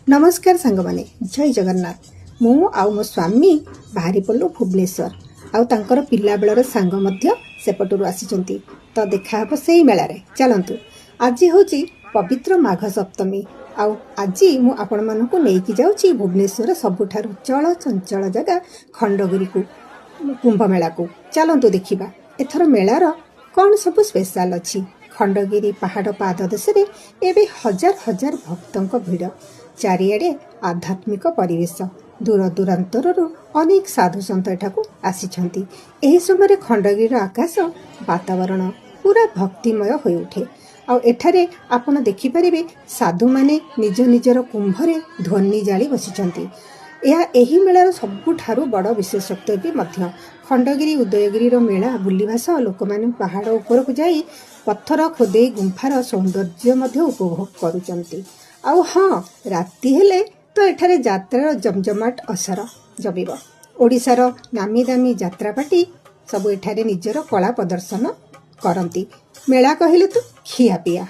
ନମସ୍କାର ସାଙ୍ଗମାନେ, ଜୟ ଜଗନ୍ନାଥ। ମୁଁ ଆଉ ମୋ ସ୍ୱାମୀ ବାହାରି ପଡ଼ିଲୁ ଭୁବନେଶ୍ୱର, ଆଉ ତାଙ୍କର ପିଲାବେଳର ସାଙ୍ଗ ମଧ୍ୟ ସେପଟରୁ ଆସିଛନ୍ତି। ତ ଦେଖାହେବ ସେଇ ମେଳାରେ। ଚାଲନ୍ତୁ। ଆଜି ହେଉଛି ପବିତ୍ର ମାଘ ସପ୍ତମୀ, ଆଉ ଆଜି ମୁଁ ଆପଣମାନଙ୍କୁ ନେଇକି ଯାଉଛି ଭୁବନେଶ୍ୱର ସବୁଠାରୁ ଚଳଚଞ୍ଚଳ ଜାଗା ଖଣ୍ଡଗିରିକୁ, କୁମ୍ଭ ମେଳାକୁ। ଚାଲନ୍ତୁ ଦେଖିବା ଏଥର ମେଳାର କ'ଣ ସବୁ ସ୍ପେଶାଲ ଅଛି। ଖଣ୍ଡଗିରି ପାହାଡ଼ ପାଦଦେଶରେ ଏବେ ହଜାର ହଜାର ଭକ୍ତଙ୍କ ଭିଡ଼। ଚାରିଆଡ଼େ ଆଧ୍ୟାତ୍ମିକ ପରିବେଶ। ଦୂର ଦୂରାନ୍ତରରୁ ଅନେକ ସାଧୁସନ୍ଥ ଏଠାକୁ ଆସିଛନ୍ତି। ଏହି ସମୟରେ ଖଣ୍ଡଗିରିର ଆକାଶ, ବାତାବରଣ ପୁରା ଭକ୍ତିମୟ ହୋଇଉଠେ। ଆଉ ଏଠାରେ ଆପଣ ଦେଖିପାରିବେ, ସାଧୁମାନେ ନିଜ ନିଜର କୁମ୍ଭରେ ଧ୍ୱନି ଜାଳି ବସିଛନ୍ତି। ଏହା ଏହି ମେଳାର ସବୁଠାରୁ ବଡ଼ ବିଶେଷତ୍ୱ ବି ମଧ୍ୟ। ଖଣ୍ଡଗିରି ଉଦୟଗିରିର ମେଳା ବୁଲିବା ସହ ଲୋକମାନେ ପାହାଡ଼ ଉପରକୁ ଯାଇ ପଥର ଖୋଦେଇ ଗୁମ୍ଫାର ସୌନ୍ଦର୍ଯ୍ୟ ମଧ୍ୟ ଉପଭୋଗ କରୁଛନ୍ତି। ଆଉ ହଁ, ରାତି ହେଲେ ତ ଏଠାରେ ଯାତ୍ରାର ଜମଜମାଟ ଅସର ଜମିବ। ଓଡ଼ିଶାର ନାମୀ ଦାମୀ ଯାତ୍ରା ପାର୍ଟି ସବୁ ଏଠାରେ ନିଜର କଳା ପ୍ରଦର୍ଶନ କରନ୍ତି। ମେଳା କହିଲେ ତ ଖିଆପିଆ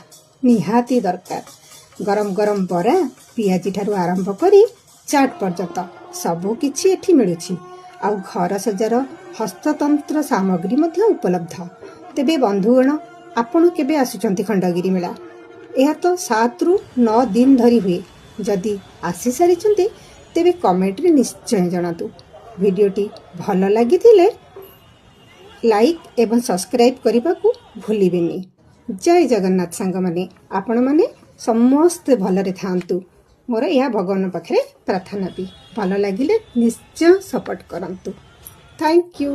ନିହାତି ଦରକାର। ଗରମ ଗରମ ବରା, ପିଆଜି ଠାରୁ ଆରମ୍ଭ କରି ଚାଟ୍ ପର୍ଯ୍ୟନ୍ତ ସବୁ କିଛି ଏଠି ମିଳୁଛି। ଆଉ ଘର ସଜାର ହସ୍ତତନ୍ତ୍ର ସାମଗ୍ରୀ ମଧ୍ୟ ଉପଲବ୍ଧ। ତେବେ ବନ୍ଧୁଗଣ, ଆପଣ କେବେ ଆସୁଛନ୍ତି ଖଣ୍ଡଗିରି ମେଳା? ଏହା ତ 7ରୁ 9 ଦିନ ଧରି ହୁଏ। ଯଦି ଆସିସାରିଛନ୍ତି, ତେବେ କମେଣ୍ଟରେ ନିଶ୍ଚୟ ଜଣାନ୍ତୁ। ଭିଡ଼ିଓଟି ଭଲ ଲାଗିଥିଲେ ଲାଇକ୍ ଏବଂ ସବସ୍କ୍ରାଇବ୍ କରିବାକୁ ଭୁଲିବେନି। ଜୟ ଜଗନ୍ନାଥ ସାଙ୍ଗମାନେ। ଆପଣମାନେ ସମସ୍ତେ ଭଲରେ ଥାଆନ୍ତୁ, ମୋର ଏହା ଭଗବାନ ପାଖରେ ପ୍ରାର୍ଥନା ବି। ଭଲ ଲାଗିଲେ ନିଶ୍ଚୟ ସପୋର୍ଟ କରନ୍ତୁ। Thank you.